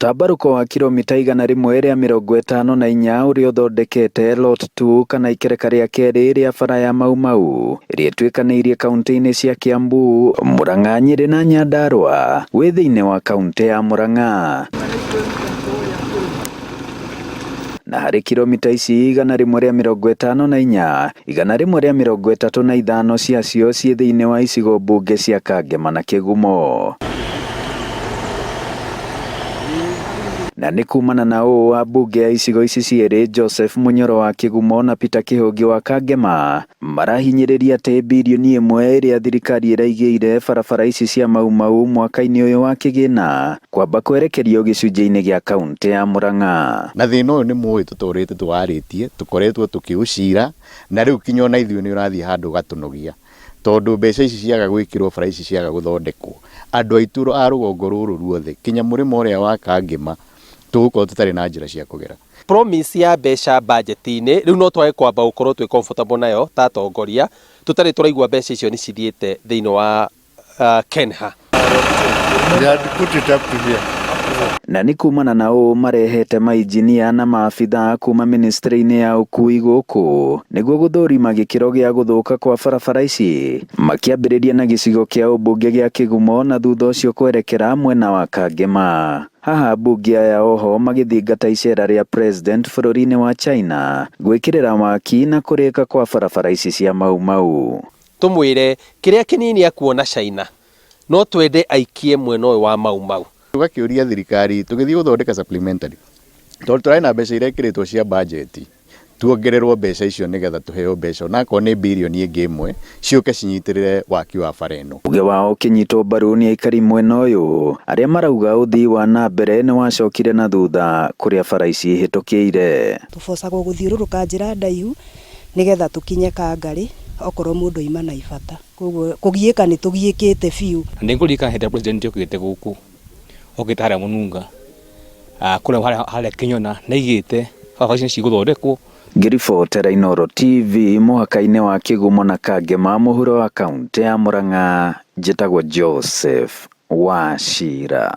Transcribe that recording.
Mũtambarũko wa kilomita 154 ũrĩa ũthondekete Lot 2 kana ikereka rĩa kerĩ rĩa bara ya Mau Mau ĩrĩa ĩtuĩkanĩirie kaunti-inĩ cia Kiambu, Murang'a, Nyĩrĩ na Nyandarua wĩ thĩinĩ wa kaunti ya Murang'a. Na harĩ kilomita ici 154, 135 ciacio ciĩ thĩinĩ wa icigo mbunge cia Kangema na Kĩgumo. Na nĩ kumana na ũũ ambunge a icigo ici cierĩ Joseph Munyoro wa Kĩgumo na Peter Kĩhũngĩ wa Kangema marahinyĩrĩria atĩ birioni ĩmwe ĩrĩa thirikari ĩraigĩire barabara ici cia Mau Mau mwaka-inĩ ũyũ wa kĩgĩna kwamba kwerekerio gĩcunjĩ-inĩ gĩa kaunti ya Murang'a. Na thĩna ũyũ nĩ mũĩ tũtũrĩte tũwarĩtie, tũkoretwo tũkĩũcira, na rĩu kinya ona ithuĩ nĩ ũrathiĩ handũ ũgatũnogia. Tondũ mbeca ici ciaga gwĩkĩrwo bara ici ciaga gũthondekwo, andũ aitũ a rũgongo rũrũ ruothe, kinya mũrĩmo ũrĩa wa Kangema, tũgũkorwo tũtarĩ na njĩra cia kũgera. Promise ya mbeca budget-inĩ, rĩu no twage kwamba gũkorwo twĩ comfortable nayo ta atongoria, tũtarĩ tũraigua mbeca icio nĩ cithiĩte thĩinĩ wa KeNHA. They had put it up to here. Na nĩ kumana na ũũ marehete mainjinia na maabithaa kuma ministry-inĩ ya ũkui gũkũ nĩguo gũthũrima gĩkĩro gĩa gũthũka kwa barabara ici makĩambĩrĩria na gĩcigo kĩa ũmbunge gĩa Kĩgumo na thutha ũcio kwerekera mwena wa Kangema. Haha ambunge aya oho magĩthingata icera rĩa president bũrũri-inĩ wa China gwĩkĩrĩra waki na kũrĩka kwa barabara ici cia Mau Mau. Tũmwĩre kĩrĩa kĩnini akuona China no twende aikie mwena ũyũ wa Mau Mau. Tũgakĩũria thirikari tũgĩthiĩ gũthondeka supplementary tondũ tũrarĩ na mbeca irekĩrĩtwo cia budget tuongererwo mbeca icio nĩgetha tũheo mbeca onakorwo nĩ birioni ĩngĩ ĩmwe ciũke cinyitĩrĩre waki wa bara ĩno. Uge wao ũkĩnyitwo mbaru nĩ aikari mwena ũyũ arĩa marauga ũthii wa na mbere nĩ wacokire na thutha kũrĩa bara ici ihĩtũkĩire. Tũbocagwo gũthiũrũrũka njĩra ndaihu nĩgetha tũkinye Kangarĩ okorwo mũndũ aima na ibata. Koguo kũgiĩka nĩ tũgiĩkĩte biũ. Na nĩ ngũririkana hĩndĩ ĩrĩa president okĩte gũkũ, okĩte harĩa Mũnunga, kũrĩa harĩa Kĩnyona nĩ aigĩte barabara ici nĩ cigũthondekwo. Ngĩribotera Inooro TV mũhaka-inĩ wa Kĩgumo na Kangema mũhuro wa kaũntĩ ya Murang'a, njĩtagwo Joseph Wachira.